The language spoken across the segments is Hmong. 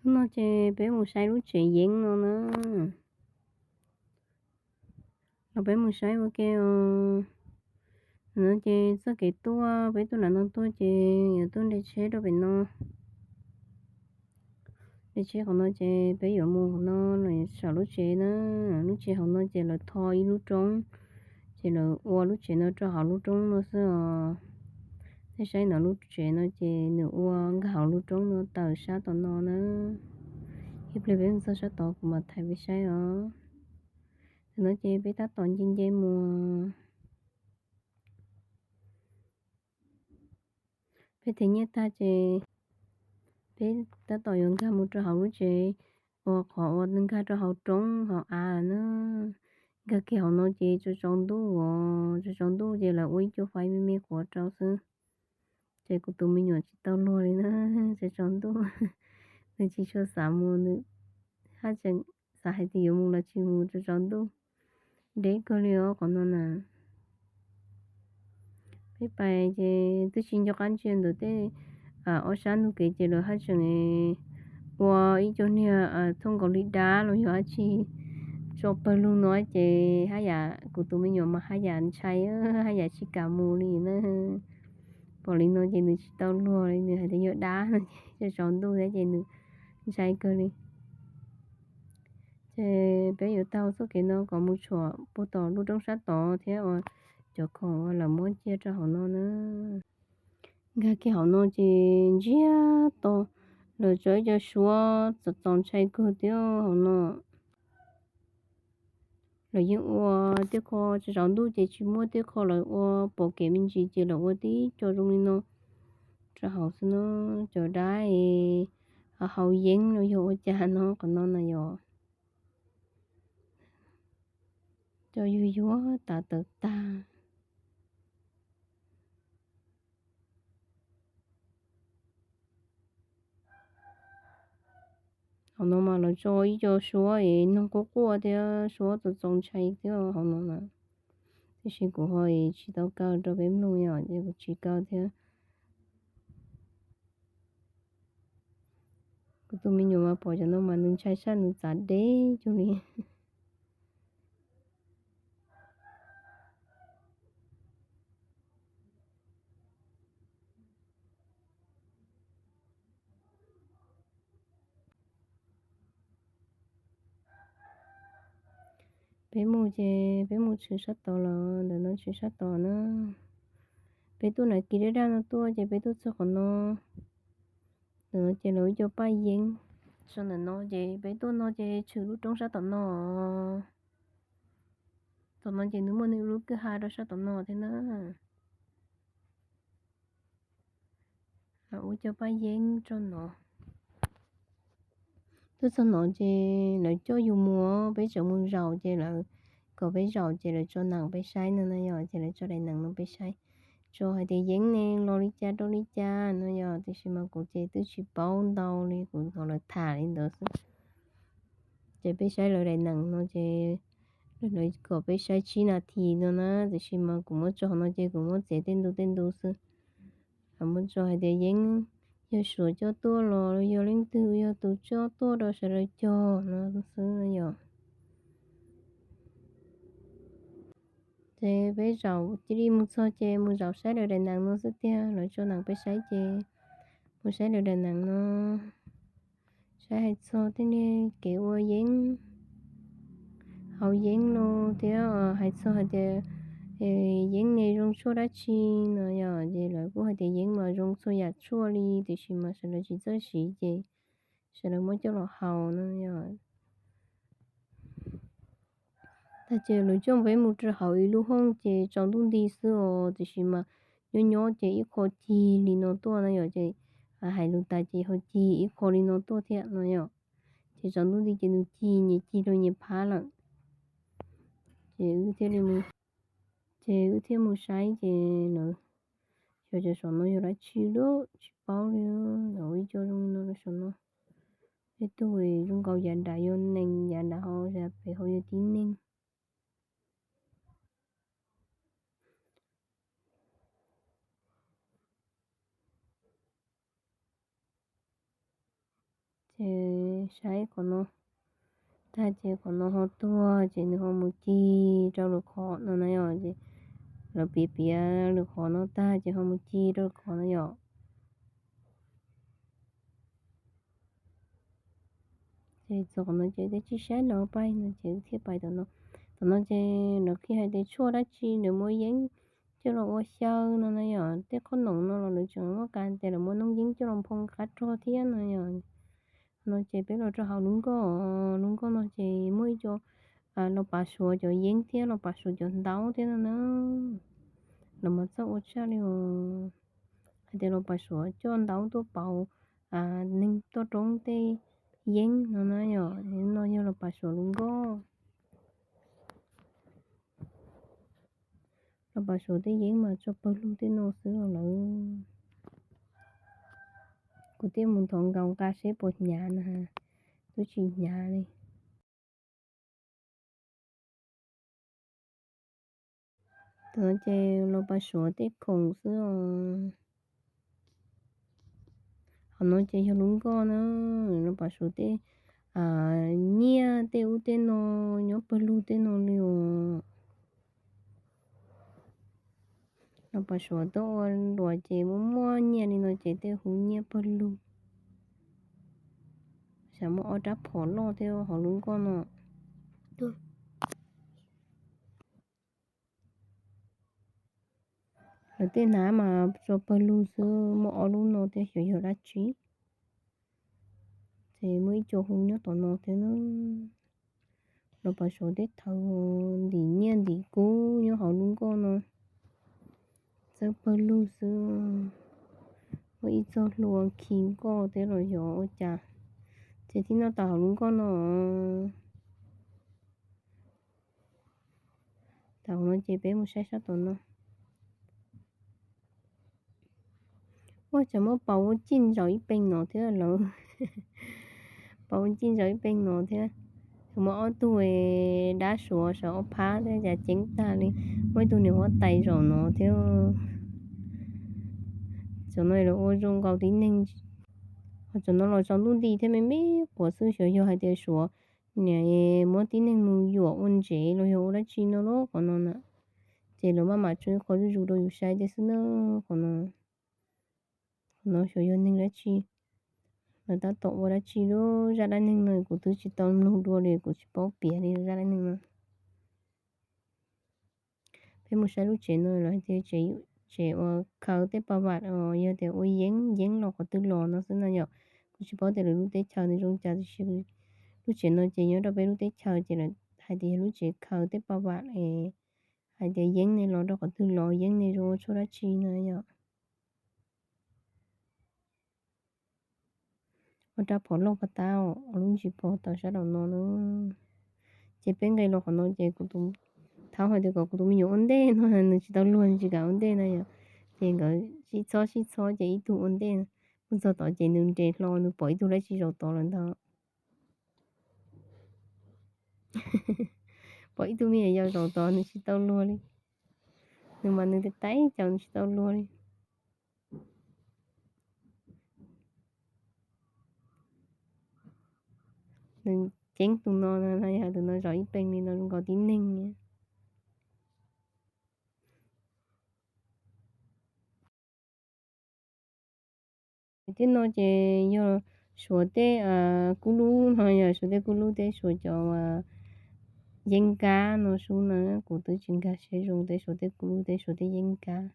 Hnub no ces peb mus saib lub tsev yeeb no na. Los peb mus saib ua ke os. No ces txoj kev tuaj, peb tuaj nram no tuaj ces yuav tuaj nres tsheb rau pem no. Nres tsheb qhov no ces peb yuav mus qhov no los saum lub tsev na. Lub tsev hauv no ces lawv tho ib lub roob, ces lawv ua lub tsev no rau hauv lub roob no xwb os. Nej saib no lub tsev no ces nws ua nkag hauv lub roob no tawm sab tom no na. Ib pliag peb mus txog sab tod kuv mam thaij peb saib os. Tam no ces peb tab tom nce nce mus. Peb them nyiaj tag ces peb tab tom yuav nkag mus rau hauv lub tsev, ua qhov uas nkag rau hauv roob hauv av na. Nkag kiag hauv no ces tsaus tsaus ntuj os, tsaus tsaus ntuj ces lawv ua ib co fais me me quav rau xwb. Ces kuv tus me nyuam tsis tau luag li na, tsaus tsaus ntuj. Nws tsis tshua xav mus, nws haj tseem xav hais tias yuav mus los tsis mus, tsaus tsaus ntuj. Deb kawg li os qhov no na. Peb pais ces twb tsis nco qab ntsia ntawm tej ob sab ntug kev ces lawv haj tseem ua ib co niag thooj nkaus li dab los yog dab tsi tso pawg lug no ces haj yam kuv tus me nyuam mas haj yam ntshai, haj yam tsis kam mus li na. Pom li no ces nws tsis tau luag li, nws hais tias yog dab no ces tsaus tsaus ntuj thiab ces nws ntshai kawg li. Ces peb yuav taug txoj kev no kom mus tshuam puag tom lub roob sab tod thiab uas cov khoom uas lawv muab cia rau hauv no na. Nkag kiag hauv no ces ntsiag to, lawv tso ib co suab txaus txaus ntshai kawg thiab hauv no. Lawv yeej ua tej qho tsaus tsaus ntuj ces tsis muaj, tej qho lawv ua pom kev me ntsis ces lawv ua tib co zoo li no rau hauv xwb na. Cov dab es haus yeeb los yog ua cas no qhov no na yom. Cov yuag yuag tas tawv tag. Hauv no mas lawv tso ib co suab es noog quaj quaj thiab suab txaus txaus ntshai thiab hauv no na. Tiam sis kuv ho tsis tau kaw rau peb mloog yom, ces kuv tsis kaw thiab. Kuv tus me nyuam mas pom cov no mas nws ntshai saj nws txav deb cuag li. Peb mus ces peb mus tshwm sab tod los ntawm no tshwm sab tod na. Peb tuaj nram kis daj daj no tuaj ces peb tuaj txog qhov no. Ntawm no ces lawv ib co paj yeeb. Txog ntawm no ces peb tuaj no ces tshwm lub roob sab tom no. Tom no ces nws muaj nws lub kwj ha rau sab tom no thiab na. Lawv ua cov paj yeeb rau no. Tuaj txog no ces lawv coj yus mus, peb tseem mus zaum ces lawv kom peb zaum ces lawv tso nees peb saib no na yom, ces lawv tso daim nees no peb saib, tso hais tias yeeb ne los li cas rau li cas no yom, tiam sis mas kuv ces twb tsis paub ntau li, kuv hnov lawv tham li ntawd xwb. Ces peb saib lawv daim nees no ces lawv kom peb saib tsib nas this no na, tiam sis mas kuv muab tso no ces kuv muab txiav tej ntu tej ntu xwb. Lawv muab tso hais tias yeeb yog suav coj tuaj los yog leej twg, yog tus coj tuaj rau sawv daws cog no xwb yom. Ces peb zaum cia li mus txog ces mus zaum saib lawv daim nees no xwb tiag, lawv tso nees peb saib ces mus saib lawv daim nees no, saib hais txog tej niag kev ua yeeb, haus yeeb no thiab hais txog hais tias yeeb ne zoo tshuaj dab tsi no yom, ces lawv kuj hais tias yeeb mas zoo txhua yam tshuaj li, tiam sis mas sawv daws tsis txawj siv ces sawv daws muab coj los haus no yom. Tag ces lawv coj peb mus rau hauv ib lub hoob ces tsaus ntuj nti xwb os, tiam sis mas nyob nyob ces ib qho cig li no tuaj no yom, ces hais lus tas ces ho cig ib qho li no tuaj thiab no yom. Ces tsaus ntuj nti ces nws cig nyias cig rau nyias phab lawm. Ces wb thiaj li mus, ces wb thiaj mus saib ces lawv, xyov cov saum no yog dab tsi lawm tsis paub li, lawv ua ib co zoo no rau saum no. Tej tug zoo nkaus yav nram yog nees, yav nram ho pem ho yog tib neeg. Ces Saib qhov no tag ces qhov no ho tuag ces nws ho mus ci rau lwm qhov no na yom. Ces lawv piav piav lwm qhov no tag ces ho mus ci rau lwm qhov no yom. Ces txog qhov no ces twb tsis saib no pais no ces thiaj pais tom no. Tom no ces lawv qhia hais tias tshuaj dab tsi nws muaj yeeb coj los ua xyaw no na yom. Tej qhob noom no los lawv tseem muab kas tias lawv muab noob yeeb coj los nphoo qab rog thiab no yom. No ces peb los rau hauv lub nkoj, lub nkoj no ces muaj ib co los pav suav cov yeeb thiab los pav suav cov ntaub thiab no na. Lawv mas txawj ua tshaj li os. Hais tias los pav suav coj ntaub tuaj pauv neeg toj roob tej yeeb no na yom. No yog los pav suav lub nkoj. Los pav suav tej yeeb mas tso pawg lug tej no xwb los lawm. Kuv thiaj mus thov nkaus nqa seb puas hnyav na, twb tsis hnyav li. Tam no ces los pav suav tej khoom xwb os. Qhov no ces yog lub nkoj na, los pav suav tej nyiaj tej ub tej no nyob pawg lug tej no li os. Los pav suav tuaj ua luam ces muaj muaj nyiaj li no ces tej hu nyiaj pawg lug. Xyov muaj ob rab phom loj thiab hauv lub nkoj no. Lawv tej hnav mas tso pawg lug xwb, muaj ob lub no thiab xyov yog dab tsi. Ces muaj ib co hu nyob tom no thiab na. Los pav suav tej thawv ntim nyiaj ntim kub nyob hauv lub nkoj no. Txawj pawg lug xwb. Muaj ib txoj hlua khi nkoj thiab los yog ua cas, ces thiaj noj tau hauv lub nkoj no. Thaum no ces peb mus saib sab tom no. Ua cas muab pauv ua cij ntsaum ib peem no thiab lawm. Pauv ua cij ntsaum ib peem no thiab. Muaj ob tug dab suav sawv ob phab thiab cas ceeb tag li. Muaj ib tug niam huab tais zaum no thiab. Cov no lawv ua zoo nkaus tib neeg. Ho cov no los tsaus ntuj nti thiab me me quav xwb, xyov yog hais tias suav niam muab tib neeg mus yuam ua ntsev los yog ua dab tsi no los qhov no na. Ces lawv maj mam tso ib qho zuj zus rau yus saib thiab xwb na. Qhov no, qhov no xyov yog neeg dab tsi, lawv tab tom ua dab tsi lub zaj dab neeg no kuv twb tsis tau mloog dua li, kuv tsis paub piav li zaj dab neeg no. Peb mus saib lub tsev no los hais tias tsev uas khaws tej pas vam os, yog tias ua yeeb, yeeb los qhov twg los no xwb na yom. Kuv tsis paub tias lawv lub teb chaws nws zoo cas tiam sis lub tsev no ces nyob rau peb lub teb chaws ces lawv hais tias yog lub tsev khaws tej pas vam es hais tias yeeb ne los rau qhov twg los, yeeb ne zoo ua tshuaj dab tsi no yom. Ua rab phom loj pag tab os, lub ntsis pog tawm sab nraum no na. Ces peb nqes los qhov no ces kuv tus, thaum hais tias kom kuv tus me nyuam ua ntej no nws tsis tau luag, nws tsis kam ua ntej na yom. Ces nkawd sib txhob sib txhob ces ib tug ua ntej. Mus txog tod ces nws nres hlo nws pom ib tug dab tsi zaum tod lawm ntag. Pom ib tug me nyuam yaus zaum tod nws tsis tau luag li. Nws mas nws tais tais caus nws tsis tau luag li. Nws ceeb tus no, yog tus no zaum ib peem li no zoo nkaus tib neeg. Tej no ces yog suav tej kub lub no, yog suav tej kub lub, tej suav cov yeeb nkab no xwb na. Kuv twb tsis nkag siab zoo tej suav tej kub lub, tej suav tej yeeb nkab.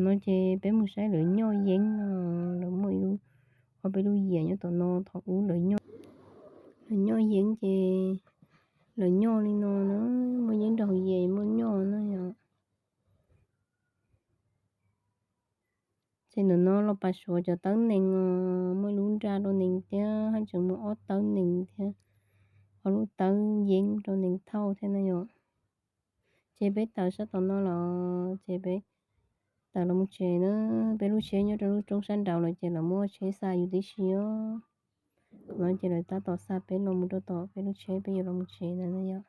No ces peb mus saib lawv nyoj yeeb no, lawv muaj ib lub, ob peb lub yias nyob tom no thaum ub lawv nyoj, lawv nyoj yeeb ces lawv nyoj li no na, muaj yeeb nrog yias muaj nyoj na yom. Ces ntawm no los pas suav cov tawb nees os, muaj ib lub nra rau nees thiab haj tseem muaj ob tawb nees thiab, ob lub tawb yeeb rau nees thauj thiab na yom. Ces peb tawm sab tom no los ces peb tawm los mus tsev na. Peb lub tsheb nyob rau lub roob sab nraud lawm ces lawv muab tsheb xa yus tib si os. No ces lawv tab tom xa peb los mus rau tom peb lub tsheb peb yuav los mus tsev na yom.